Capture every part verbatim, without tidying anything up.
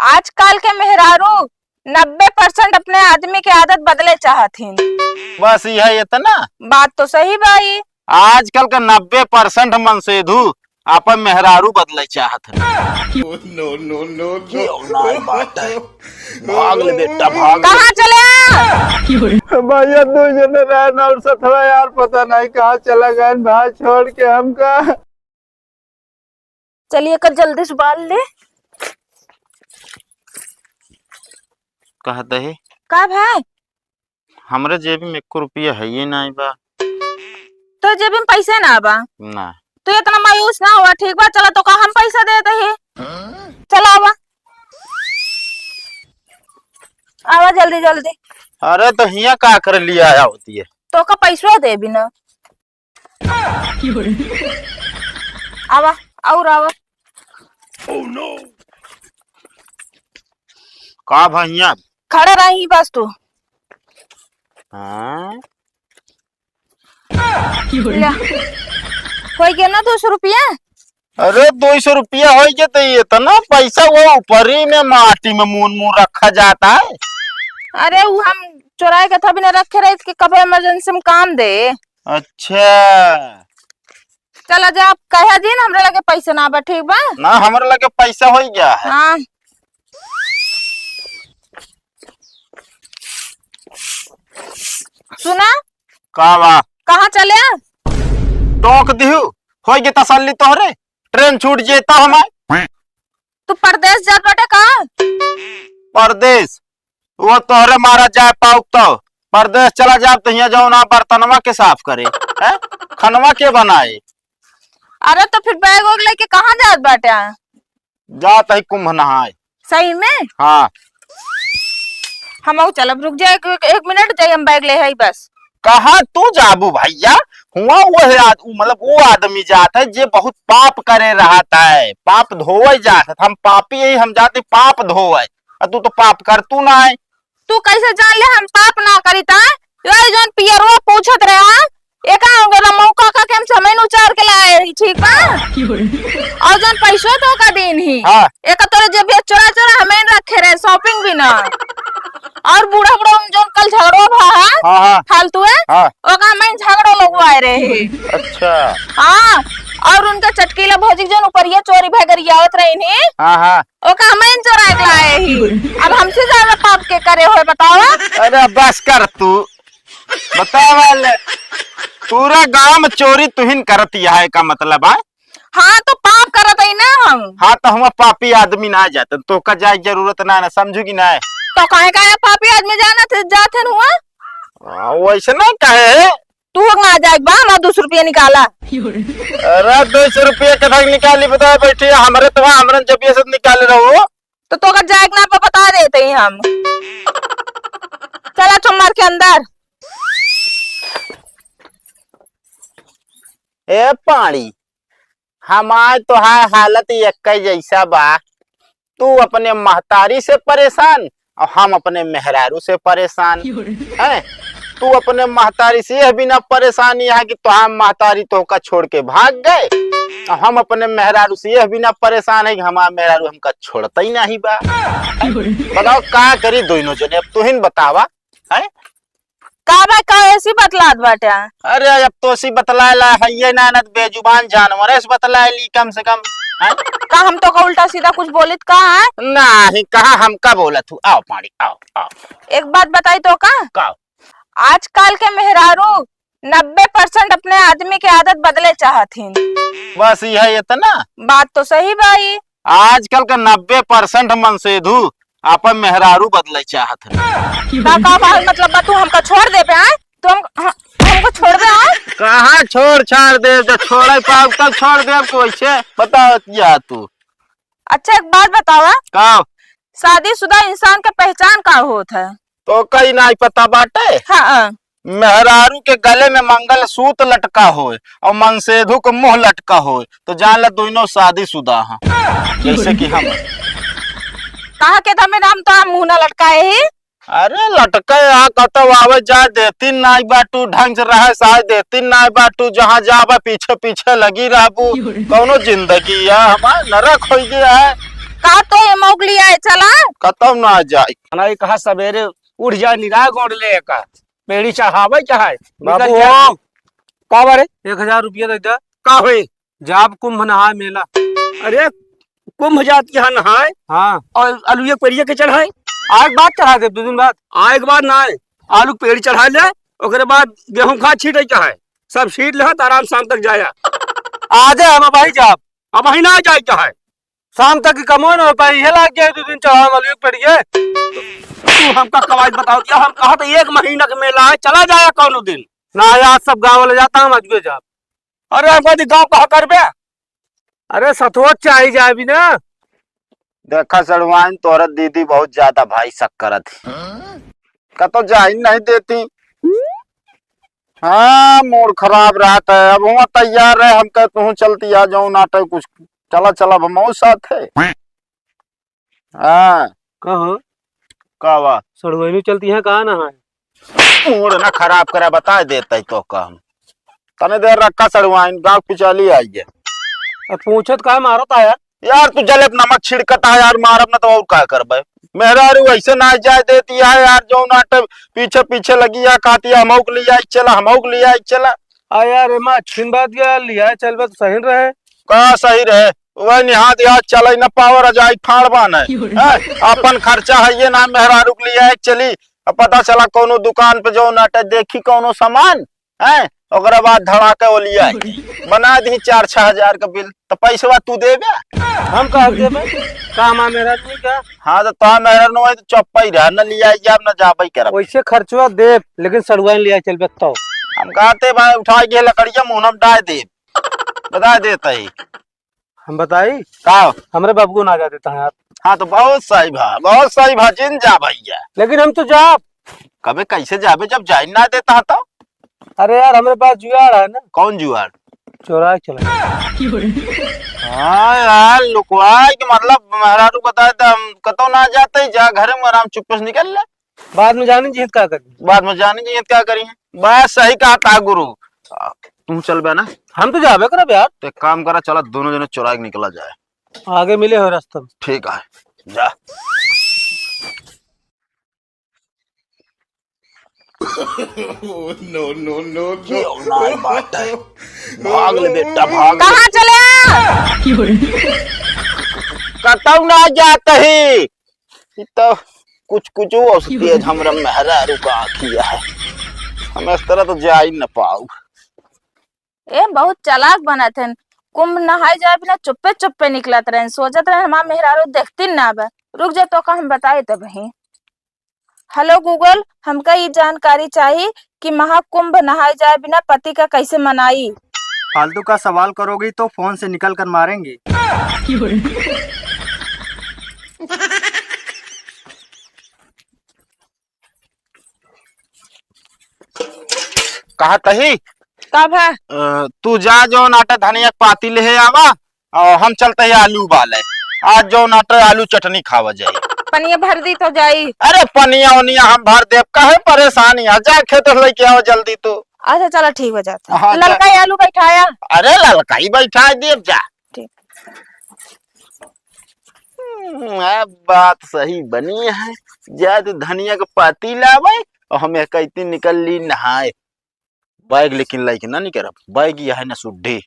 आजकल के मेहरारू नब्बे percent अपने आदमी के आदत बदले चाहत हिन। बस यह इतना? बात तो सही बा ई। आजकल के नब्बे percent मनसेधू आपन मेहरारू बदले चाहत है। No, no, no, no। ये औलाद बात है। भाग ले बेटा, भाग ले। कहाँ चले आ? भैया, दो जने रहन और सथवा यार, पता नहीं कहाँ चला गए भाई, छोड़ के हमका। चलिए, एकर जल्दी से बाल ले। कहत है। का भाई? हमरे जेबी में एको रुपया है ही नाई बा। तो जेबी में पैसे ना बा? ना। तू इतना मायूस ना हुआ, ठीक बा? चला, तो का हम पैसा दे दे ही? चला आवा, आवा जल्दी जल्दी। अरे, तो हिया का कर लिया आया होती है? तो का पैसवा देबी ना। आवा, और आवा। का भैया? खड़ा रही बस तू। हाँ? ले। होई गया ना दो सौ रुपया? अरे, दो सौ रुपया होई गया तो इतना पैसा वो ऊपरी में माटी में मून मून रखा जाता है। अरे, वो हम चुराए के था, बिना रखे रहे कि कब emergency में काम दे। अच्छा। चला जा, आप कहे दिन हमरे लगे पैसा ना बा, ठीक बा? ना, हमरे लगे पैसा होई गया है। हाँ। सुना? का बा? कहाँ चले? टोक दिहू, होई गई तसल्ली तोहरे, ट्रेन छूट जेता हमार। तू परदेस जात बाटे का? परदेस? वो तोहरे मारा जाए पाउक तो। परदेस चला जाब तो हियाँ जाओ ना बर्तनवा के साफ करे, हैं? खनवा के बनाए? अरे तो फिर बैग वैग लेके कहाँ जात बाटे? जात है कुंभ नहाए। सही में? हाँ। हम चलब, रुक जा एक, एक, एक मिनट, जाई हम बैग ले आई बस। कहाँ तू जाबू भैया? हुआ वो है आद-, उ मतलब वो आदमी जात है जे बहुत पाप करे रहत है, पाप धोवे जात है। हम पापी यही, हम जाते पाप धोवे, और तू तो पाप कर तू ना है। तू कैसे जान ले हम पाप ना करी ता? यो जौन पियरवा पूछत रहा, एका रमऊ काका के हम समैन उचार के लाए रही, ठीक बा? और जौन पैसो तो का दीन ही, हाँ। एका तोरे जेबिया चोरा चोरा हमैन रखे रहे, shopping भी ना। और बूढ़ा बूढ़ा हम जौन कल झगड़ो भा है, हाँ, हाँ। फालतू है, हाँ। ओका हमैन झगड़ो लगवाए रहे। अच्छा। हाँ, और उनका चटकीला भौजी के जौन ऊपर ये चोरी भगरियावत रही नी, हाँ, हाँ। ओका हमैन चोरा के लाए ही। अब हमसे ज्यादा पाप के करे होए बतावा? अरे बस कर तू, बतावा ले, पूरा गांव में चोरी तुहिन करत यह है का मतलब है? हाँ, तो पाप करत है ना हम। हाँ, तो हम पापी आदमी ना जाते, तो का जाए जरूरत ना, ना समझू कि ना? तो काहे का पापी आदमी जाना थे, जाते हुआ? हाँ, वैसे ना कहे। तू हो ना जाए बा, हमारा दो सौ रुपया निकाला। अरे दो सौ रुपया कथा निकाली, बता बैठी है, हमरे तो वहाँ हमरन जब ये सब निकाले रहो। तो तोका जाए के ना बा, बता देते ही हम। चला चुम्मर के अंदर। ए पानी, हमार तोहार हालत एक्कै जैसा बा। तू अपने महतारी से परेशान और हम अपने मेहरारू से परेशान। हैं? तू अपने महतारी से यह बिना परेशान यहाँ कि तोहार महतारी तोहका छोड़ के भाग गए, और हम अपने मेहरारू से यह बिना परेशान है कि हमार मेहरारू हमका छोड़ता ही नहीं बा। बताओ का करी दोनों जने, अब तुहिन बतावा। हैं? का बा, का ऐसी बतलात बाटे? अरे, अब तो ऐसी बतलाए ला है ये ना, ना बेजुबान जानवर है, ऐसे बतलाए ली कम से कम, हैं? का हम तो का उल्टा सीधा कुछ बोलित का है? नहीं, कहाँ हम का बोलत हूँ? आओ पानी, आओ, आओ। एक बात बताई तो का? का? आजकल के मेहरारू नब्बे percent अपने आदमी के आदत बदले चाहत हिन। बस यह इतना? बात तो सही बा ई। आजकल के नब्बे percent मनसेधू आपन मेहरारू बदले चाहत है। का, का, का मतलब बा, तू हमका छोड़ देबे, आय? तू हम, ह-, हमको छोड़ दे, आय? कहाँ छोड़ छाड़ दे, जब छोड़े पाउब तब छोड़ देब, तो वैसे बताओ या तू। अच्छा, एक बात बतावा। का? शादीशुदा इंसान के पहचान का होत है? तो कहीं नहीं पता बाटे? हाँ। मेहरारू के गले में मंगलसूत्र लटका होए और मनसेधू के मुंह लटका होए, तो जान ला दोनों शादीशुदा हैं, जैसे कि हम। कहा के था मेरा, हम तो मुंह ना लटकाए ही। अरे लटके आ कतौ आवे जाए देती नाई बाटू, ढंग से रहे साए देती नाई बाटू, जहाँ जाबे पीछे पीछे लगी रहबू। कौनो जिंदगी है हमार, नरक हो गया है। का तो ये मौक लिया है, चला। कतौ ना जाई। ना, ये कहा सवेरे उठ जाए, निराय गोड़ ले का। पेड़ी चढ़ावे चाहे। बाबू निकल जाए। हो। का बारे? एक हजार रुपया दे दे। का होई? जाब कुंभ नहाए मेला। अरे, कुंभ जात यहाँ नहाए? हाँ। और अलुए पेड़िया के चढ़ाए? आए के बाद चढ़ा दे, दो दिन बाद। आए के बाद ना आए, आलू के पेड़ी चढ़ा ले, ओकरे बाद गेहूं खाद छीटे चाहे, सब छीट ले, त आराम शाम तक जाया। आ जाए, हम अबही जाब। अबही ना जाए चाहे। शाम तक की कमो न हो पाई, ये लाग जाए दो दिन चढ़ावे वाली एक पेड़िए। तू हमका कवायद बताओ दिया, हम कहा तो एक महीना के मेला है, चला जाया कौनो दिन। ना, आज सब गाँव वाले जाता, हम अजुए जाब। अरे हमको दी गाँव कहा करबे? अरे सतवत चाही जाए भी ना। देखा सड़वाइन, तोहरा दीदी बहुत ज्यादा भाई शक करत है। कतो जाइन नहीं देती। हाँ, मूड खराब रहत है। अब हुआ तैयार रहे, हम कहे तू चलती आ जाऊं नाटक कुछ। चला, चला, अब मऊ साथ है। हाँ। कहो। का बा? सड़ुआइनो चलती है, कहाँ ना है? मूड ना खराब करा, बता देते तो का हम। तने देर रखा सड़ुआइन, गाँव पिचाली आई है। अब पूछत का मारत आया? यार, तू जलेब नमक छिड़कत है यार, मारब ना तो और का करबे? मेहरारू ऐसे ना जाए देती है यार, जो नाटे पीछे पीछे लगी है, कहती है, "हमऊ के लिए आई चला, हमऊ के लिए आई चला।" आ यार, एमा अच्छी बात गया, लिया चलबे तो सही रहे। का सही रहे? वह निहाद यार चले न पावर, जाई ठाड़ बान है। हैं? अपन खर्चा है ये ना, मेहरारू के लिए आई चली। अब पता चला कौनो दुकान पे जो नाटे देखी कौनो सामान, हैं? ओकरा बाद धड़ाके ओलिया के बना दी चार छह हजार का बिल, तो पैसवा तू देबे? हम कहाँ देबे? का हमार मेहरारू नहीं का? हाँ, तो तोहार मेहरारू नहीं तो चुप्पा ही रह, न लिया जाब, न जाबे करब। वैसे खर्चवा देब, लेकिन सड़ुआइन लिया चलबे तो। हम कहते भाई उठा के लकड़िया मुँह में डाल देब, बता देते ही। हम बताई? का? हमरे बाबू को ना जा देता है यार। हाँ, तो बहुत सही भा, बहुत सही भा, जिन जा भैया। लेकिन हम तो जाब। कबे कैसे जाबे जब जाइन ना देता है तो? अरे यार, हमरे पास जुगाड़ है ना। कौन जुगाड़? चोराए के चला। हाँ यार, लुकवाए के मतलब मेहरारू बताए तो हम कतौ ना जाते, जा घरे में आराम चुप्पे से निकल ले। बाद में जानी जी का करी। बाद में जानी जी का करी। बस सही कहा था गुरु। आ, तुम चलबे ना? हम तो जाबे करब यार। तो एक काम करा, चला दोनों जने चोराए के निकला जाए। आगे मिले हो रास्ता में। ठीक है, जा। No, no, no, no. ये उनार बात है। भाग ले बेटा, भाग ले। कहाँ चले? कतौ ना जात ही। ई तो कुछ कुछ औसती है, हमरा मेहरारू का आँखिया है। हम इस तरह तो जा ही न पाऊ। ए, बहुत चालाक बनत हन। कुंभ नहाए जाए बिना चुप्पे चुप्पे निकलत रहन, सोचत रहन हमार मेहरारू देखती ना बा। रुक जा, तो का हम बताए तब ही। हेलो Google, हमका ई जानकारी चाही कि महाकुंभ नहाए जाए बिना पति का कैसे मनाई? फालतू का सवाल करोगी तो फोन से निकल कर मारेंगे। कहा तही? का भा? अ, तू जा जौन आटा धनिया के पाती ले आवा, और हम चलते हैं आलू उबाले। आज जौन आटा आलू चटनी खावा जाई। पनिया भर दी तो जाई। अरे पनिया ओनिया हम भर देब, काहे परेशान है? जा खेत से लेके आवा जल्दी तू। अच्छा चला ठीक हो जाता। हाँ, जा। ललका आलू बैठाया। अरे ललका ही बैठा देब जा। ठीक। हम्म, अब बात सही बनी है। जा तू धनिया के पाती लावे और हम एक निकल ली नहाए। बैग लेकिन लइके ना निकरब, बैग यह है ना सुड्ढी।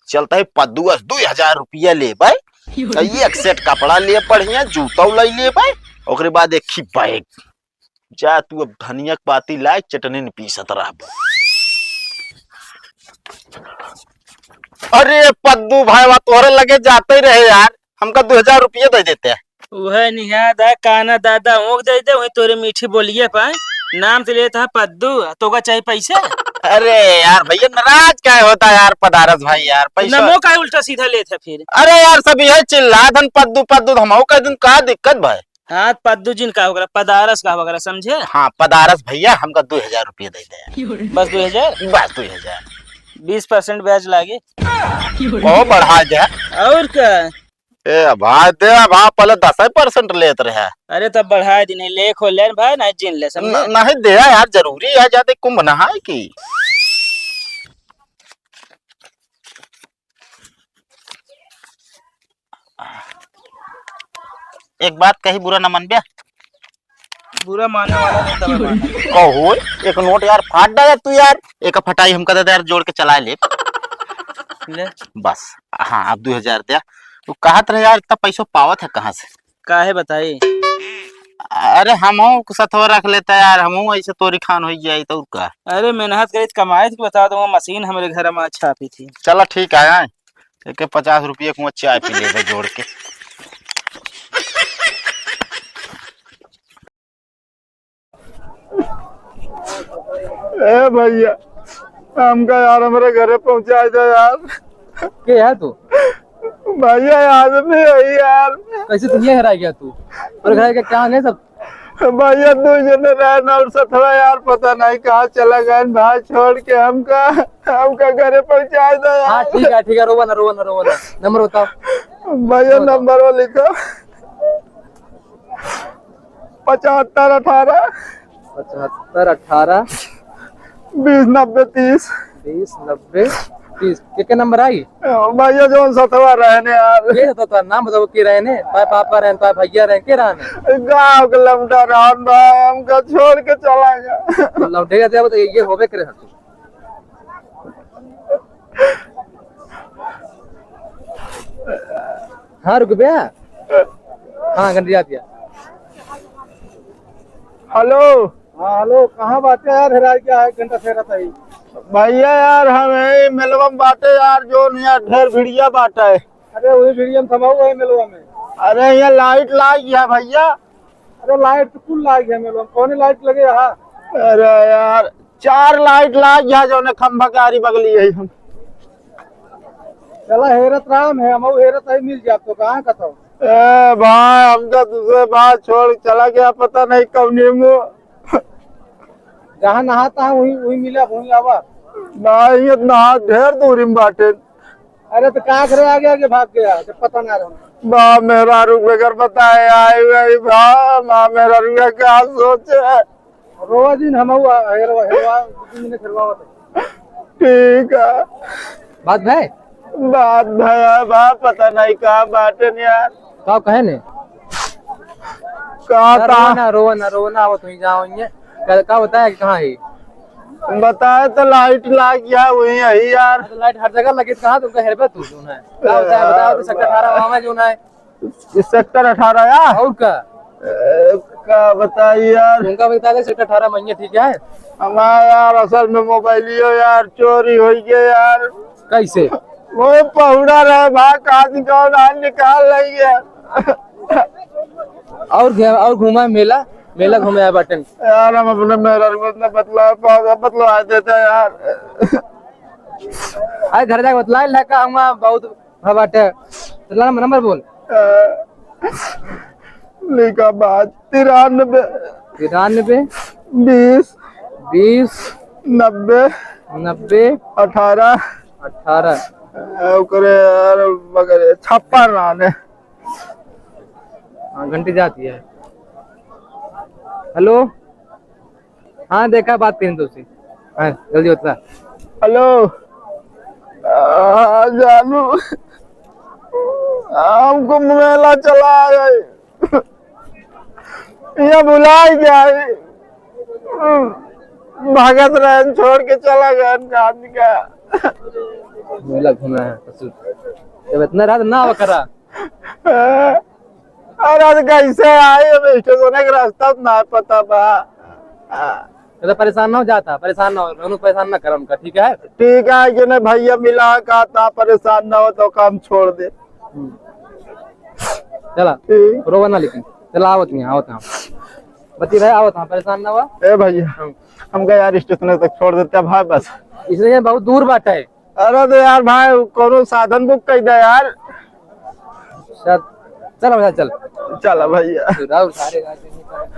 चलता है पद्दुआ से दुई हजार रुपया लेबै, तो एक सेट कपड़ा ले बढ़िया, जूता लै लेबै, ओकरे बाद एक ही बैग। जा तू अब धनिया के पाती लाए, चटनी न पीसत रहब। अरे पद्दू भाई, वा तोहरे लगे जाते ही रहे यार, हमका दो हजार रुपया दे देते। उहे निहा दा काना दादा ऊँख दे दे, वही तोरे मीठी बोलिए पाए। नाम से लेत है पद्दू, तोका चाही पैसा? अरे यार भैया, नाराज काहे होता यार पदारस भाई यार, पैसा नमो काहे उल्टा सीधा लेत है फिर? अरे यार, सब यही चिल्लात हन पद्दू पद्दू, तो हमहू कह दिन का दिक्कत भाई? हाँ, पद्दू जिन का वगैरह, पदारस का वगैरह, समझे? हाँ, पदारस भैया, हमका दो हजार रुपया दे दे। बस दो हजार? बस दो हजार। बीस परसेंट ब्याज लागे। ओ, बढ़ा दे। और का? ए भाई, दे भाई, पहले दस ही परसेंट लेत रहे। अरे, तब बढ़ा दी, नहीं ले खो ले भाई, नहीं जिन ले, समझे? न-, नहीं दे यार, जरूरी है, जाते कुंभ नहाए की। एक बात कही, बुरा न मनबे। बुरा माने वाला नहीं तबे माने। कहो, एक नोट यार फाट डाला तू यार, एक फटाई हमका दे दे यार, जोड़ के चला ले। ले। बस, हाँ, अब दो हजार दे। तू कहत रहे यार, इतना पैसो पावत है कहाँ से? काहे बताई? अरे, हमहू के सथवा रख लेता यार, हमहू ऐसे तोरी खान हो जाई तो का? अरे, मेहनत करी त कमाई थी, बता दूंगा, मशीन हमरे घर में छापी थी। चला, ठीक है, आए। एक पचास रुपये को चाय पी लेबे जोड़ के। ए भैया, हमका यार हमरे घरे पहुँचाइ दे यार। के है तू? भैया, आदमी है यार। कैसे तू ये हेराइ गया तू? और घर के कहाँ है सब? भैया, दो जने रहे ना और सथवा यार, पता नहीं कहाँ चला गए भाई, छोड़ के हमका, हमका घरे पहुँचाइ दे यार। हाँ, ठीक है, ठीक है, रोवा ना, रोवा ना, रोवा ना। नंबर बताओ। भैया, बताओ। नंबर वो लिखो। पचहत्तर अठारह। पचहत्तर अठारह। बीस नब्बे तीस। बीस नब्बे तीस। के, के नंबर आई? भैया, जौन सथवा रहने यार। ये तो तोर नाम बताओ, के रहने? पाए पापा रहने, पाए भैया रहने, के रहने? गाँव के लमटा रहन भाई, हमका छोड़ के चला गया। लौटे जाते अब तो ये होबे करे हर तू। हाँ, रुक बे। हाँ, घंटी जाती है। हेलो। हाँ, हेलो, कहाँ बाटे यार, हेराइ गया है, एक घंटा से रहता ही। भैया यार, हम यही मेलवा में बाटे यार, जौन यहाँ ढेर भिड़िया बाटे। अरे, वही भिड़िया में थमाऊ है मेलवा में। अरे, यहाँ लाइट लाग गया भैया। अरे, लाइट तो कुल लाग गया मेलवा में, कौन लाइट लगे यहाँ? अरे यार, चार लाइट लाग गया, जौने खंभा के आरी बगली है हम। चला, हेरत राम है, हमहू हेरत है, मिल जाब तो कहाँ कथौ। ए भाई, हमका दूसरे बात छोड़, चला गया पता नहीं कौने मुँह। जहाँ नहाता है, वहीं, वहीं मिला, वहीं आवा। भाई, ये नहा ढेर दूरी में बाटे। अरे, तो का करे आगे आगे भाग गया, जब पता ना रहा। बा, मेहरारू बगैर बताए आई गई, बा, माँ मेहरारू का क्या सोचे? रोवा दिन हम हुआ, हेरवा, हेरवा, दो तीन दिन हेरवा होता। ठीक है। बात भाई? बात भाई, बा, पता नहीं कहाँ बाटे यार। का कहे ने? का अरे, था? रोवा ना, रोवा ना, रोवा ना, आवत हुई जाओ ये। का, का बताया कि कहाँ है? बताए तो लाइट लाग गया, वही यही यार। तो लाइट हर जगह लगी, कहाँ तुमका हेरबे तू, जो है? का बताया, बताओ तो, सेक्टर अठारह वहाँ में जो है। इस सेक्टर अठारह यार? और का? ए, का बताई यार? तुमका बता दे, सेक्टर अठारह में ये ठीक है? हमारा यार, असल में मोबाइलियो यार चोरी हो गया यार। कैसे? वो पहुड़ा रहे भाग, कहाँ निकाल, आज निकाल रही है। और घे-, और घूमा मेला, मेला घूमे आए बाटन। यार, हम अपने मेहरारू से बतला पाओगे, बतलवा देते यार। अरे, घर जाके बतला, लगा हुआ बहुत भा बाटे। तो ला नंबर, नंबर बोल। अ, लिखा बात, तिरानबे। तिरानबे। बीस। बीस। नब्बे। नब्बे। अठारह। अठारह। अ, ओकरे, अरे, मगर छप्पन रहने। हाँ, घंटी जाती है। हेलो, हाँ, देखा, बात करें तुमसे। हाँ, जल्दी उतरा। हेलो, आ, जानू, हमको मेला चला गए, ये भुला ही गया है। भगत रहन छोड़ के चला गया गांधी का। मेला घूमे है, ससुर। जब इतना रात ना आवा करा। अरे, तो कैसे आए? अब स्टेशन के रास्ता तो ना पता बा। तो परेशान ना हो जाता, परेशान ना हो, उनको परेशान ना करो उनका, ठीक है? ठीक है, कि नहीं भैया मिला का था, परेशान ना हो तो काम छोड़ दे। हम्म। चला, ठीक। रोवा ना लेकिन। चला, आवत नहीं, आवत हम। बची रहे, आवत हम, परेशान ना हुआ। ए भैया, हाँ। हमका यार स्टेशन तक छोड़ देते भाई बस। इसलिए बहुत दूर बाटे। अरे तो यार भाई, कोनो साधन बुक कर दे यार। चल, चल भैया, चल। चल भैया। तू राहुल सारे गाड़ी से निकल।